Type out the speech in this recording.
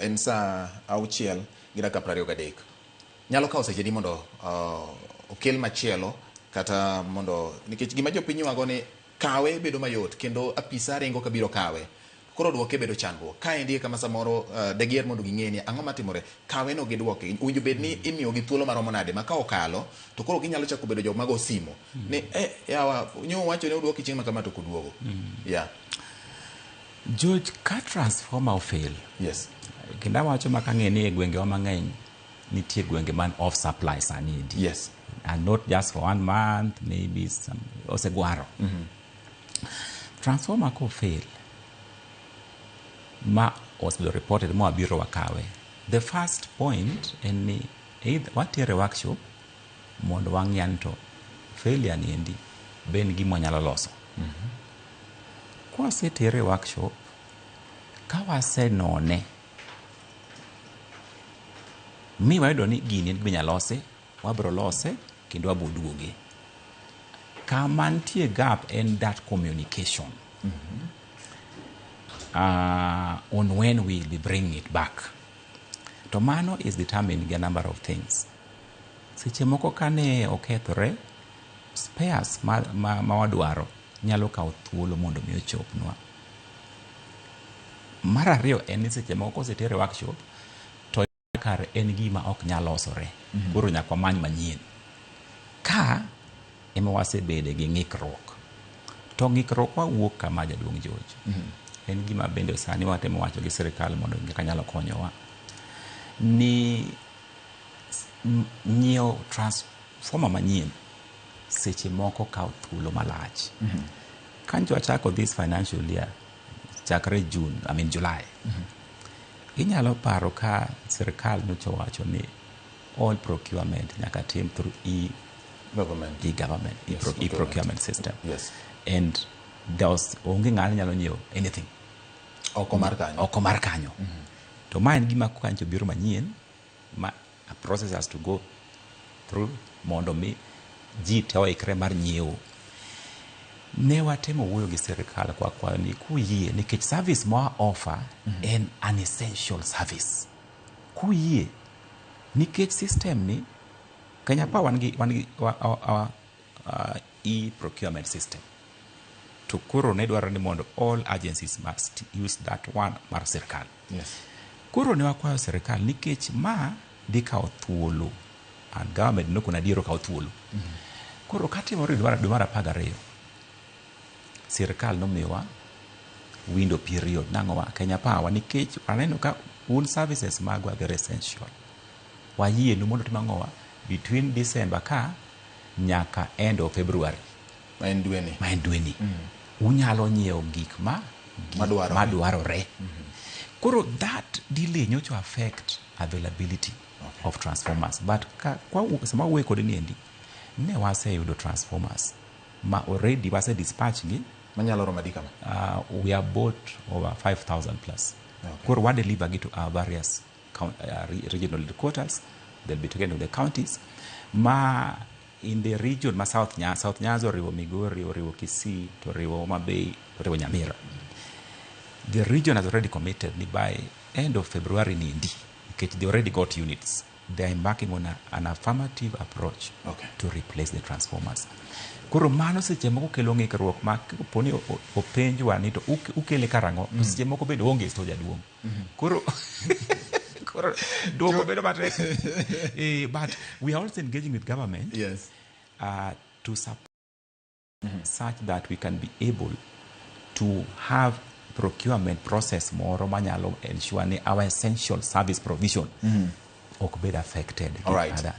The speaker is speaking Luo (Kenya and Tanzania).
En saa 6:23. Nyalo kawo seche adi mondo okel machielo kata mondo, nikech gima jopiny ywago ni kawe bedo mayot kendo apisa ringo kabiro kawe, koro duoke bedo chandruok. Kaendi e kama samoro degiher mondo ging'e ni ang'o matimore kawe no gi duoke. Owinjo bed ni imiyogi thuolo maromo nade ma ka okalo to koro ginyalo chako bedo jok mago simo ni yawa nyo wacho ni oduoki chieng' ma kama to ok oduogo. Yeah. George, ka transformer ofail, kendo awacho ma kang'e ni e gwengewa mang'eny nitie gwenge man off supply sani endi. And not just for one month, maybe some osegwaro. Transformer ko fail ma osebedo reported ma wabiro wakawe. The first point en ni either watere workshop mondo wang'i ani to failure ni endi be en gima wanyalo loso. Kwasetere workshop, ka wasenone mi wayudo ni gini en gima inyalo losi, wabiro lose kendo wabiro duoge. Kama nitie gap en that communication on when we will be bringing it back. To mano is determined gi a number of things. Seche moko kane okethore, spares ma wadwaro nyalo kawo thuolo mondo mi ochopnwa. Mar ariyo en ni seche moko kosetere workshop to kar en gima ok nyal losore. Koro nyaka wamany manyien. Ka ema wasebede gi ng'ikruok. To ng'ikruok wa wuok kama, jaduong' George. En gima bende sani watemo wacho gi sirikal mondo kaka nyalo konyowa. Ni nyiewo transformer manyien seche moko kawo thuolo malach. Kanjo wachako this financial year chakre June, I mean July. Inyalo paro ka sirikal nyocha owacho ni all procurement nyaka tim through e government, e-government, e-procurement system. And there was onge ng'ano nyalo nyiewo anything oko mar kanyo. Oko mar kanyo. To ma en gima kancho biro manyien ma a process has to go through mondo mi ji te oikre mar nyiewo. Ne watemo wuoyo gi sirikal kwa kwayo ni kuyie, nikech service ma offer en an essential service. Kuyie, nikech system ni Kenya Power wan gi our e-procurement system. To koro ne dwarore ni mondo all agencies must use that one mar sirikal. Koro ne wakwayo sirikal nikech ma dhi kawo thuolo, and government nokone adier okawo thuolo. Koro katimore dwe mar 12, sirikal nomiyowa window period nang'owa Kenya Power, nikech waneno ka un services magwa very essential. Wayienu mondo tim ang'owa between December ka nyaka end of February. Ma en dweni. Ma en dweni. Unyalo nyiewo gik ma madwarore. Madwarore. Koro that delay nyocha affect availability of transformers. But ka, kwa, sama wuoyo kode ni endi, ne waseyudo transformers ma already wase dispatch gi. Manyalo romo adi kama? We have bought over 5,000 plus. Koro wa deliver gi to our various regional headquarters. They'll be taken to the counties. Ma in the region ma South Nyanza, South Nyanza oriwo Migori, oriwo Kisii, to oriwo Homa Bay, to oriwo Nyamira. The region has already committed ni by end of February ni ndi, nikech they already got units. They are embarking on an affirmative approach to replace the transformers. Koro mano seche moko kelo ng'ikruok ma kapo ni openjwa ni to ukele karang'o, to seche moko bende onge store, jaduong'. Koro duoko bedo matek. But we are also engaging with government to support such that we can be able to have procurement process moro manyalo ensure ni our essential service provision ok bed affected gi All right. other.